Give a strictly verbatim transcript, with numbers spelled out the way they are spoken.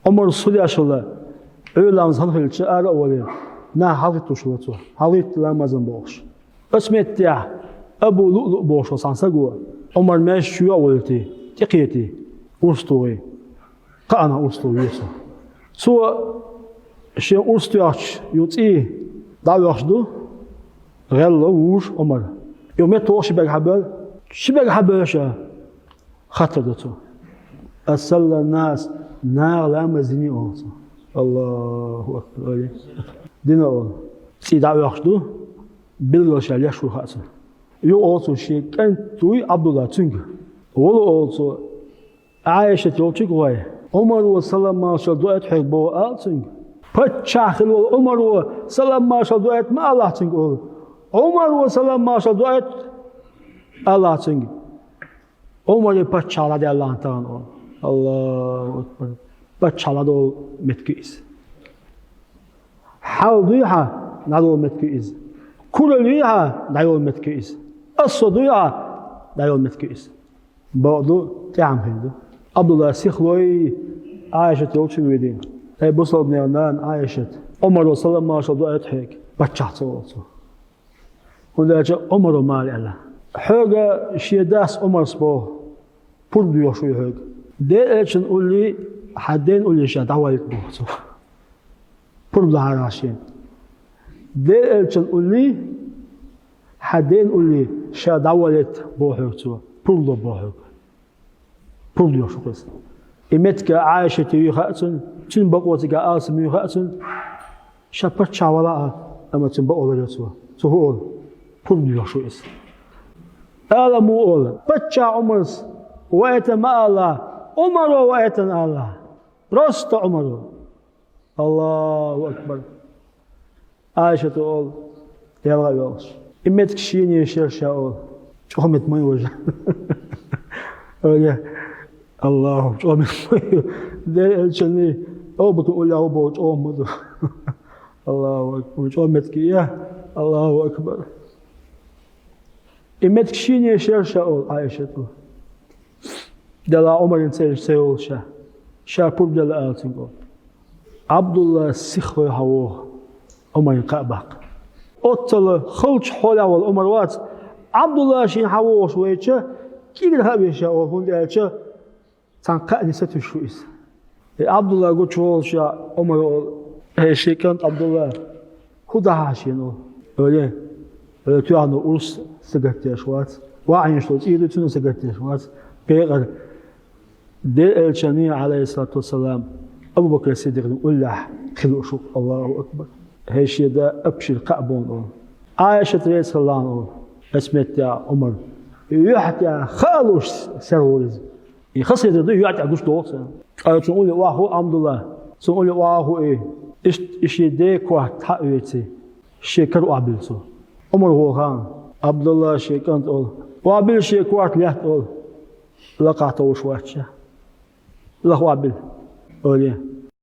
Ӏумар сулешала, Ӏуьйра ламаз хан хилча ара а вале, нах хьалхиттуш хилла цо, хьалхитта ламазан бохуш. Оцу меттехь Абу ЛуӀлуъ бохуш волу цхьана саго Ӏумар маьждиг чу а волуьйтий, тӀекхетий, урс тухий, кхаанах урс тухий веза цо. Цо шен урс тоьхча ю цӀий дӀавоьхуш ду, гӀелло вуж Ӏумар. Ю меттахь ши бегахь бевлла, ши бегахь бевлла ша. Хаттар до цо. Ас-салла нас, наха ламаз динний олу цо. Аллаху акбар. Дина олу. ЦӀий дӀа а оьхуш ду, билггал ша леш ву хаьа цунна. Юха олу цо шен кӀант вуй Ӏабдулла цуьнга. Вала олу цо, Ӏайшат йолчуьнга гӀой. Ӏумаро салам маршалла дуьйцу хьоьга боху ала цуьнга. Паччахь хилла волу Ӏумаро салам маршалла дуьйцу ма алахь цуьнга олу. Ӏумаро салам маршалла дуьйцу алахь цуьнга. Ӏумаре паччахь ладаьллахьана тахана олу. Аллаху акбар. Паччахь ладолу меттиг иза. Хьал дуй хьан, дӀадолу меттиг иза. Куралла юй хьан, дӀайолу меттиг иза. Ассо дуй хьан, дӀайолу меттиг иза. Бакъду, тӀаьхьа хир ду. Ӏабдулла сихлой Ӏайшат йолчу вийдина. Ай, бусалбанел нана Ӏайшат, Ӏумаро салам маршалла дуьйцу хьоьга, паччахь ца олу цо. ХӀунда аьлча Ӏумаро мала аьлла: «Хьоьга шен дас Ӏумарс боху, пурба доьхуш вуй хьоьга. Делан элчан уллий, хьан ден уллий ша дӀавалийта боху цо. Пурба лахьара шена. Делан элчан уллий, хьан ден уллий ша дӀавалийта боху хьоьга цо, пурба ло боху хьоьга». Пурба доьхуш ву иза. И меттиг Ӏайшате юй хаьа цунна, цуьнан бакъо цигахь алсам юй хаьа цунна. Ша паччахь валахь а, амма цуьнан бакъо ларйо цо. Цо хӀун олу? Пурба доьхуш ву иза. Ала муха олу? Паччахь Ӏумарс ваийтина ма алахь, Ӏумаро ваийтина алахь. Просто Ӏумаро. Аллаху акбар. Ӏайшата олу, ялгӀа а йолуш. И меттиг шена еш яра ша олу. ЧӀогӀа меттиг ма ю важа. Оля, Аллаху, чӀогӀа меттиг ма ю. Делан элчанний, Абу-Бакр уллехь ву боху чӀогӀа ма ду. Аллаху акбар. ЧӀогӀа меттиг я. Аллаху акбар. И меттиг шена еш яра ша олу Ӏайшата. Делахь Ӏумарна ца елча ца йолу ша. Ша пурба делла ала цуьнга олу. Ӏабдулла сихлой хьан вогӀу, Ӏумарна кхаъ баккха. Оццала халчу хьолехь волу Ӏумар вац, Ӏабдулла шена хьан вогӀуш вайча, кӀигра хаа веза ша олу, хӀунда аьлча цхьана кхаъ нисатуьйсуш ву иза. И Ӏабдулла гучуволуш Ӏумаро олу: «ХӀей, шен кӀант Ӏабдулла, хӀун дахьа шена?» — олу. Оля, оьлла тоьхна урс сагатдеш вац. ВаӀ хьийзаш долу цӀий ду, цуьнан сагатдеш вац. Пекъар Делан элчанний, Ӏалайхиссалату вассалам, Абу-Бакр Сиддикъна уллехь хила лууш ву. Аллаху акбар. ХӀей, шен да, абшир, кхаъ боху олу. Ӏайшат, реза хилла хьуна, олу. Оцу меттехь Ӏумар юьхьтехь хаа лууш серло иза. И хасетар ду, йоьӀ тӀехь гучудоху цунна. Цкъа цунна улле охьахуу Ӏабдулла. Цунна улле охьахуу и. Иштта и шен ден корта схьа а веъча, шен кара охьабилла цо. Ӏумар воху хана, Ӏабдулла шен кӀант олу: «Охьабилла шен корта лаьтта», — олу. Лакхахь товш вац ша. «Лаха охьабилла», — олий.